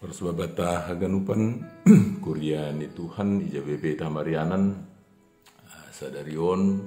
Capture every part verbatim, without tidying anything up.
Terus babata haganupan kuria ni Tuhan ija bebe tamarianan, ah, sadari on,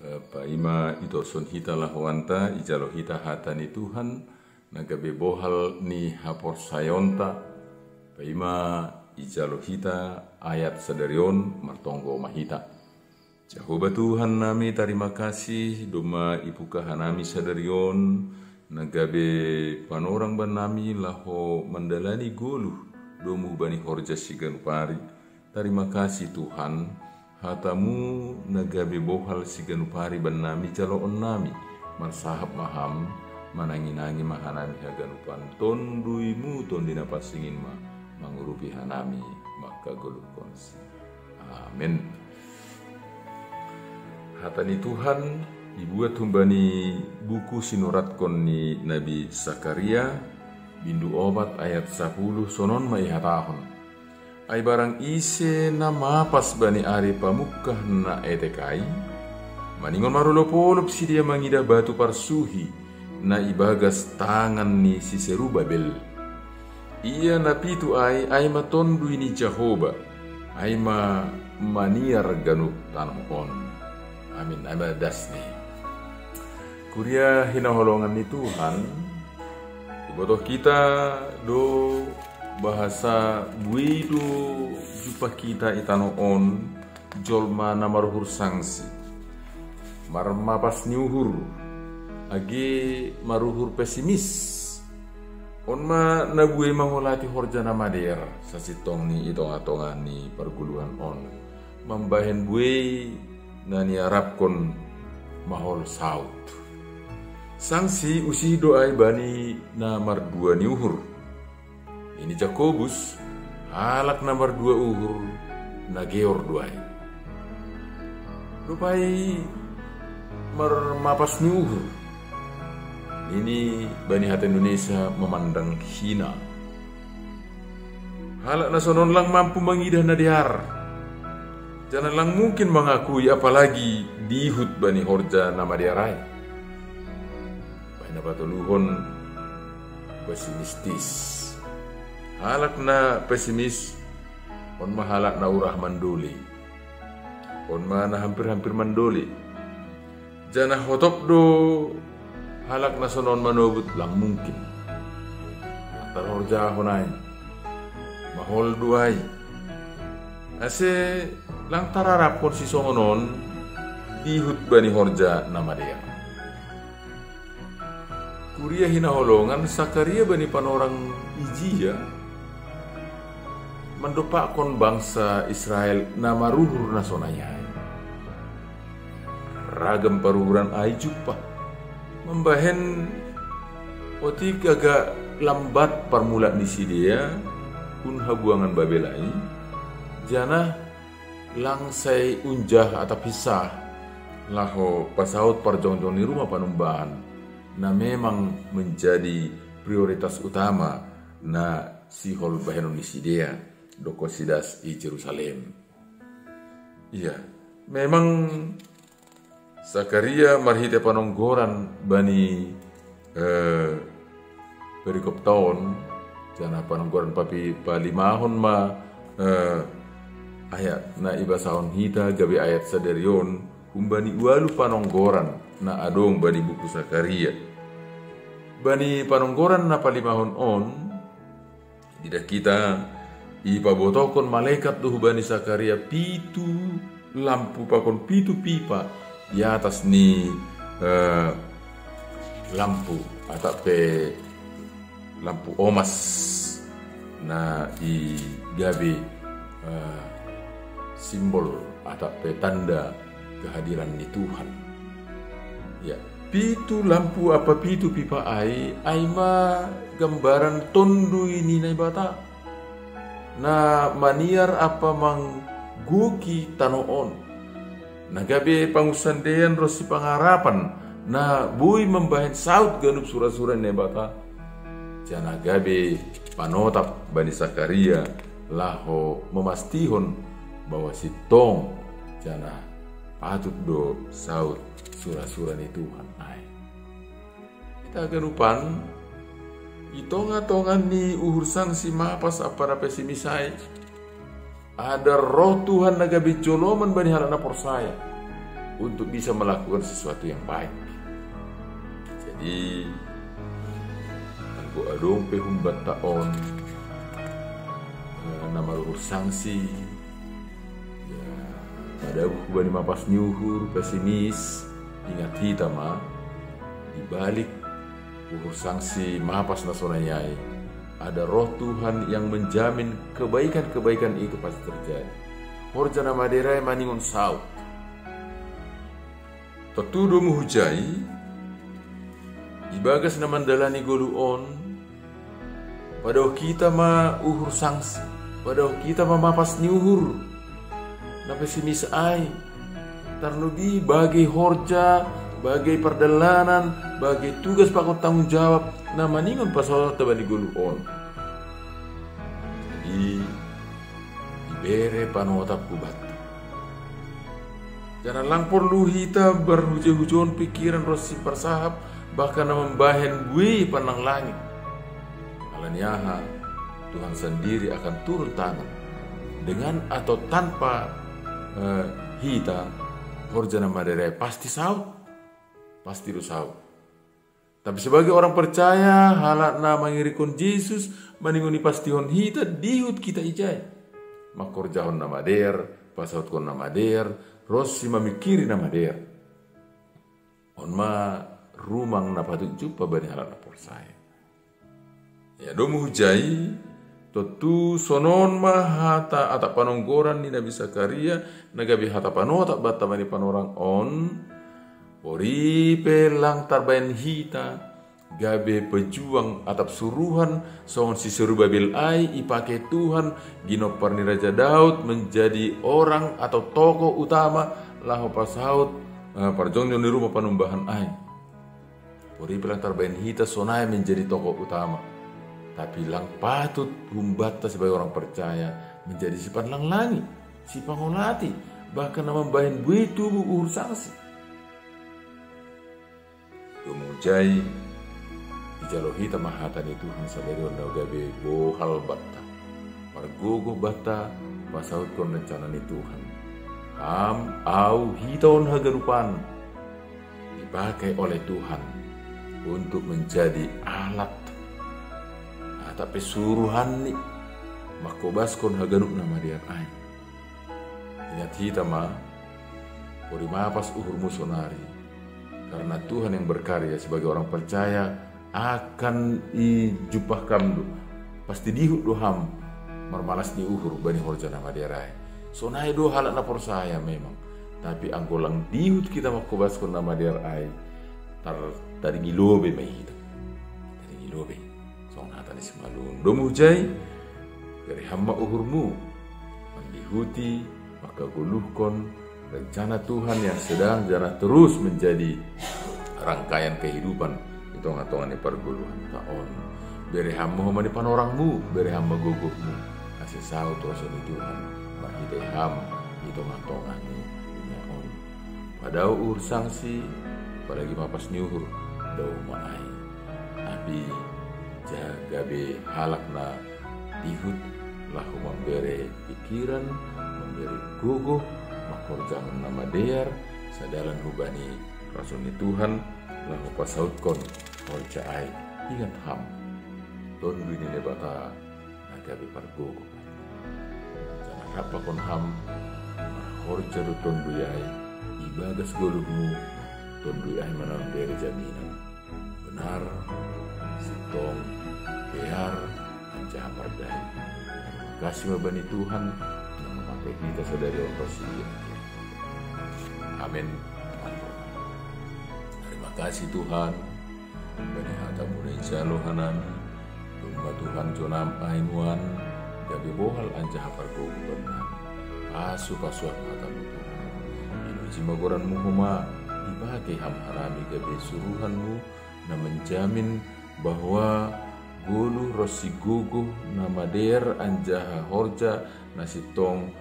eh, paima itoson hita lahoanta, ijalo hita hata ni Tuhan, na gabe bohal ni haporsayaonta, paima ijalo hita ayat sadari on martonggo ma hita. Jahowa Tuhan nami, tarima kasih domma ipuka hanami sadari on, na gabe panorang bannami laho mandalani goluh domu bani horja siganup ari. Tarima kasih Tuhan, hatamu na gabe bohal siganup ari bannami jaloon nami, marsahap ma ham, manangi-nangi ma hanami haganupan, tonduimu tondi na pansing in ma mangurupi hanami mangkagoluhkonsi. Amen. Hata ni Tuhan dibuat humbani buku sinuratkon ni Nabi Sakaria, bindu opat ayat sapuluh, sonon ma ihatahon: Ai barang ise na mapas bani ari pamungkah na etek ai, maningon marolop-olop sidea mangidah batu parsuhi na ibagas tangan ni si Serubabel. Ia na pitu ai, ai ma tondui ni Jahowa, ai ma maniar ganup tanoh on. Amin. Ai ma dasni. Kuria hinaholongan ni Tuhan, ibotoh hita do bahasa buei do jumpang hita i tanoh on, jolma na maruhur sangsi, marmapas ni uhur, age maruhur pesimis. On ma na buei mangolati horja na madear sasintongni i tongah-tongah ni pargoluhan on, mambahen buei na niarapkon mahol saut. Sangsi usih do ai bani na mardua ni uhur. Nini Jakobus, halak na mardua uhur na geor do ai. Dob ai marmapas ni uhur, nini bani hata Indonesia, memandang hina. Halak na sonon lang mampu mangidah na dear, janah lang mungkin mangakui apalagi diihut bani horja na madear ai. Bahen na patoluhon, pesimistis. Halak na pesimis, on ma halak na urah mandole. On ma na hampir-hampir mandole. Janah hotop do halak na sonon manobut lang mungkin. Lang tarhorjahon ai. Mahol do ai. Ase lang tararapkon sisongon on diihut bani horja na madear. Kuria hinaholongan, Sakaria bani panorang ijia mandompakkon bangsa Israel na maruhur na sonai ai. Ragam paruhuran ai jumpah. Mambahen otik agak lambat parmulaan ni sidea hun habuangan Babel ai, janah lang sai unjah atap hinsah laho pasaut parjongjong ni rumah panumbahan, na memang menjadi prioritas utama na sihol bahenon ni sidea, dokkonsi das i Jerusalem. Ia, memang Sakaria marhite panonggoran bani, eh, perikopta on, janah panonggoran papi-, palimahon ma, eh, ayat na ibasahon hita gabe ayat sadari on, humbani ualu panonggoran na adong bani buku Sakaria. Bani panonggoran na palimahon on, didah hita, ipabotohkon malekat do hubani Sakaria pitu lampu pakon pitu pipa di atas ni, eh, lampu, atap pe lampu omas na i gabe, eh, simbol atap pe tanda kehadiran ni Tuhan. Ya, pitu lampu ampa pitu pipa ai, ai ma gambaran tondui ni Naibata, na maniar ampa manggoki tanoh on. Na gabe pangunsandean ronsi pangarapan, na boi mambahen saut ganup sura-sura ni Naibata. Janah gabe panotap bani Sakaria laho mamastihon bahwa sintong janah patut do saut sura-sura ni Tuhan ai. Hita haganupan, I tonga-tonga ni uhur sangsi mapas ampara pesimis ai, ada Roh Tuhan na gabe joloman bani halak na porsaya untuk bisa melakukan sesuatu yang baik. Jadi, anggo adong pe humbanta on, eh, na maruhur sangsi, ya, madabuh hubani mapas ni uhur, pesimis, ingat hita ma, di balik uhur sangsi mapas na sonai ai, ada Roh Tuhan yang menjamin kebaikan-kebaikan itu pasti terjadi. Horja na madear ai maningon saut. Tontu domu hujai, ibagas na mandalani goluh on, padaoh hita ma uhur sangsi, padaoh hita ma mapas ni uhur na pesimis ai, tarlumobi bage horja, bage pardalanan, bage tugas pakon tanggung jawab na maningon pasaut bani goluh on. Jadi, ibere panotap hubanta. Janah lang porlu hita marhuja-hujaon pikiran ronsi parsahap, bahkan na mambahen buei pannang langit. Alani aha, Tuhan sandiri akan turun tangan. Dengan atau tanpa, eh, hita, horja na madear ai pasti saut. Pasti do saut. Tapi sebagai orang percaya, halak na mangiringhon Jesus, maningon ipastihon hita, dihut hita ijai. Mangkorjahon na madear, pasautkon na madear, ronsi mamikiri na madear. On ma rumang na patut jumpa bani halak na porsaya. Ya, domu hujai, tontu sonon ma hata atap panonggoran ni Nabi Sakaria, na gabe hata panotap banta bani panorang on, pori pe lang tarbahen hita, gabe pejuang atap suruhan songon si Serubabel ai, ipake Tuhan ginompar ni Raja Daud menjadi orang atau tokoh utama laho pasaut, eh, parjongjong ni rumah panumbahan ai. Pori pe lang tarbahen hita sonai menjadi tokoh utama. Tapi lang patut humbanta sebagai orang percaya menjadi sipanglangi, sipangolati, bahkan na mambahen buei tubu uhur sangsi. Domu hujai, ijalo hita ma hata ni Tuhan sadari on na gabe bohal banta, margogoh banta pasautkon rencana ni Tuhan. Ham, au, hita on haganupan dipakai oleh Tuhan untuk menjadi alat atap pe suruhanni mangkobaskon haganup na madear ai. Ingat hita ma, pori mapas uhurmu sonari, karena Tuhan yang berkarya sebagai orang percaya akan ijumpah kam do. Pasti dihut do ham marmalas ni uhur bani horja na madear ai. Sonai do halak na porsaya memang. Tapi anggo lang dihut hita mangkobaskon na madear ai, tar-, tadingi lobei ma hita. Tadingi lobei. Songon hata ni simalungun. Domu hujai, bere ham ma uhurmu, mandihuti, manghagoluhkon rencana Tuhan yang sedang janah terus menjadi rangkaian kehidupan di tonga-tonga ni pargoluhanta on. Bere ham ma homa ni panorangmu, bere ham ma gogohmu, ase saut rosuh ni Tuhan marhite ham di tonga-tonga ni dunia on. Padao uhur sangsi, apalagi mapas ni uhur, dao ma ai. Tapi ja gabe halak na dihut laho mambere pikiran, mambere gogoh, mangkorjahon na madear, sadalan hubani rosuh ni Tuhan, laho pasautkon horja ai. Ingat ham, Tonduy ni Naibata na gabe pargogoh. Janah rap pakon ham, marhorja do Tonduy ai, ibagas goluhmu, Tonduy ai ma na mambere jaminan. Benar, sintong, dear, anjaha pardai. Makasih ma bani Tuhan, na mamakai hita sadari on ronsi dia. Amin. Terima kasih Tuhan, bani hatamu na ijalo hanami, domma Tuhan jonam ai nuan, gabe bohal anjaha pargogoh bannami. Pasu-pasuan hatamu Tuhan. Dipuji ma goranmu homa, dipake ham hanami gabe suruhanmu, na menjamin bahwa goluh ronsi gogoh na madear anjaha horja na sintong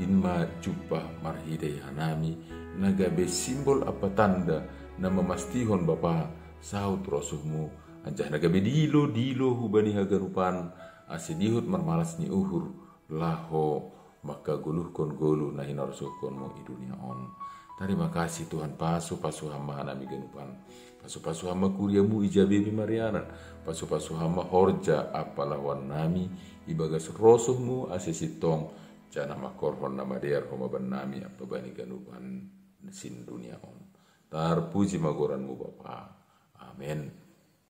in ma jumpah marhitei hanami, na gabe simbol ampa tanda na mamastihon Bapa, saut rosuhmu Anjaha na gabe dilo-dilo hubani haganupan, ase dihut marmalas ni uhur laho mangkagoluhkon goluh na hinarsuhkonmu i dunia on. Tarima kasih Tuhan, pasu-pasu ham ma hanami ganupan. Pasu-pasu ham ma kuriamu i J B B Mariana. Pasu-pasu ham ma horja ampa lahoannami ibagas rosuhmu ase sintong, janah mangkorhon na madear homa bannami ampa bani ganupan sin dunia on. Tarpuji ma goranmu Bapa. Amen.